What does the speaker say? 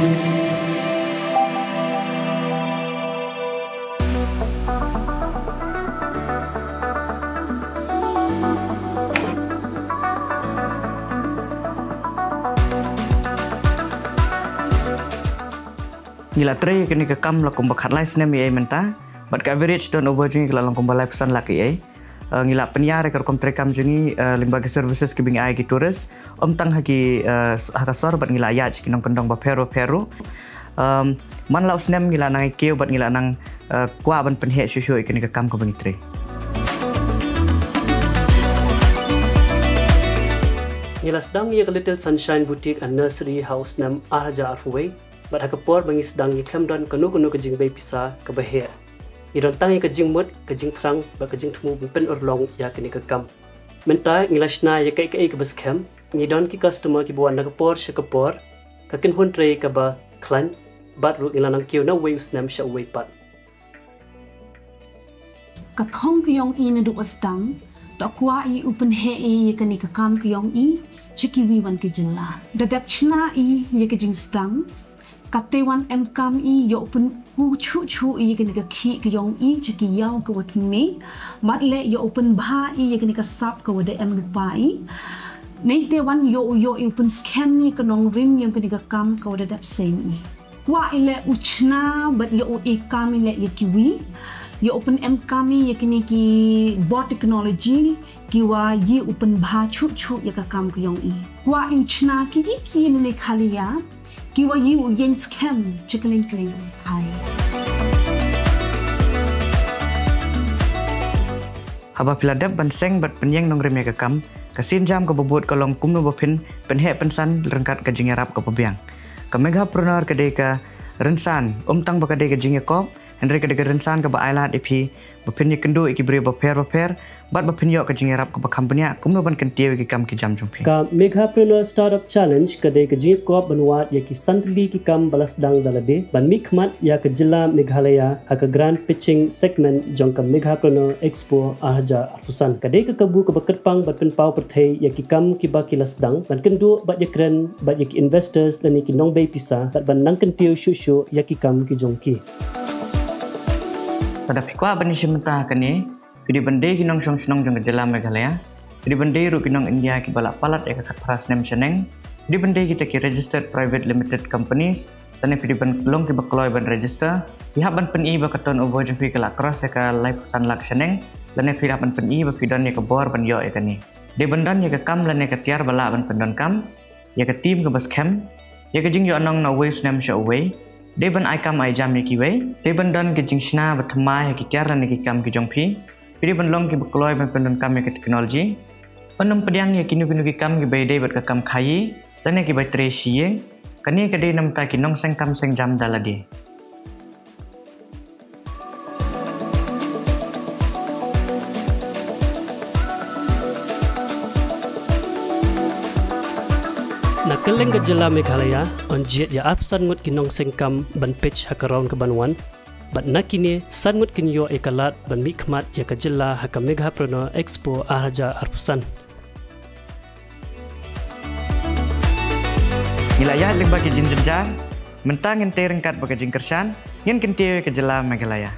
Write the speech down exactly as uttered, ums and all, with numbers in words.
Ngi la trei kane ka kam la kumba khatlai snem ïa mynta, bad ka average turnover jong ngi ka la long kumba laiphew san lak ïa. Eh, ngi la pynïar ïa ka rukom trei kam jong ngi, eh, lyngba ki services kiba ngi ai ki tourist, ym tang ha ki, eh, ha ka sor, bad ngi la ïaid ki nongkyndong bapher bapher ruh. Em, man la u snem ngi la nang ïa kiew bad ngi la nang, eh, kwah ban pynheh shuh shuh ïa kane ka kam kaba ngi trei. Ngi la sdang ïa ka Little Sunshine Boutique and Nursery ha u snem ar hajar arphew wei, bad ha ka por ba ngi sdang ngi khlem don kano kano ka jingbei pisa kaba heh. Ngi don tang ïa ka jingmut, ka jingthrang, bad ka jingthmu ban pynurlong ïa kane ka kam. Mynta ngi la shna ïa kaei kaei kaba skhem, ngi don ki customer kiba wan na ka por sha ka por, ka kynhun trei kaba khlaiñ, bad ruh ngi la nang kiew na uwei u snem sha uwei pat. Ka thong ka jong i naduh ba sdang, to kwah i u pynheh i ïa kane ka kam ka jong i sha kiwei wan ki jylla. Da dep shna i ïa ka jingsdang, kata wan em kam i ïoh pynkup shuh shuh i ïa kane ka khih ka jong i sha ki ïew kiwa thymmai, bad leh ïoh pynbha i ïa kane ka sap kawa da em lypa i. Neite wan ïoh, ïoh i u pynskhem i ka nongrim ïa kane ka kam kawa da dep seng i. Kwah i leh u shna bad ïoh u e kam i leh ïa kiwei. Ïoh u pynem kam i ïa kine ki bor technology kiwa i u pynbha shuh shuh ïa ka kam ka jong i. Kwah i u shna ki ki ki na Meghalaya kiwa i u ïeng skhem sha kylleng kylleng. Hai. Haba phi la dep ban seng bad pynïeng nongrim ïa ka kam, ka sienjam kaba bud ka long kumno ba phin pynheh pynsan ryngkat ka jingïarap kaba biang. Ka Meghapreneur ka dei ka rynsan, ym tang ba ka dei ka jingïakop, hynrei ka dei ka rynsan kaba ailad ïa phi ba phin ïakynduh ïa ki briew bapher bapher, bad ba phin ïoh ka jingïarap kaba kham bniah kumno ban kyntiew ïa ki kam ki jam jong phi. Ka Meghapreneur Startup Challenge ka dei ka jingïakop ban wad ïa ki san tylli ki kam ba la sdang da lade ban mihkhmat ïa ka jylla Meghalaya ha ka grant pitching segment jong ka Meghapreneur Expo ar hajar arphew san. Ka dei ka kabu kaba kyrpang ban pynpaw pyrthei ïa ki kam kiba ki la sdang, ban kynduh bad ïakren bad ïa ki investors lane ki nongbei pisa, bad ban nang kyntiew shuh shuh ïa ki kam ki jong ki. Lada phi kwah ban ïashim bynta ha kane, phi dei ban dei ki nongshong shnong jong ka jylla Meghalaya. Phi dei ban dei ruh ki nong India kiba la palat ïa ka khatphra snem shaneng. Phi dei ban dei kita ki registered private limited companies. Lane phi dei ban long kiba kloi ban register. Phi hap ban pyni ba ka turnover jong phi ka la cross ïa ka laiphew san lak shaneng. Lane phi hap ban pyni ba phi don ïa ka bor ban ïoh ïa kane. Dei ban don ïa ka kam lane ka tiar ba lah ban pyndonkam, ïa ka team kaba skhem, ïa ka jingïohnong na uwei u snem sha uwei. Dei ban ai kam ai jam ïa kiwei. Dei ban don ka jingshna ba thymmai ha ki tiar lane ki kam ki jong phi. Phi dei ban long kiba kloi ban pyndonkam ïa ka technology. Ym pdiang ïa kino kino ki kam kiba ïadei bad ka kam khaïi lane kiba trei shi ïing. Kane ka dei namar ki nongseng kam seng jam da lade. Na kylleng ka jylla Meghalaya, yn jied ïa arphew san ngut ki nongseng kam ban pitch ha ka round kaban wan. Bad na kine, san ngut kin ïoh ïa ka lad ban mihkhmat ïa ka jylla ha ka Meghapreneur Expo ar hajar arphew san. Ngi la ïaid lyngba ki jingjynjar, mynta ngin tei ryngkat bad ka jingkyrshan, ngin kyntiew ïa ka jylla Meghalaya.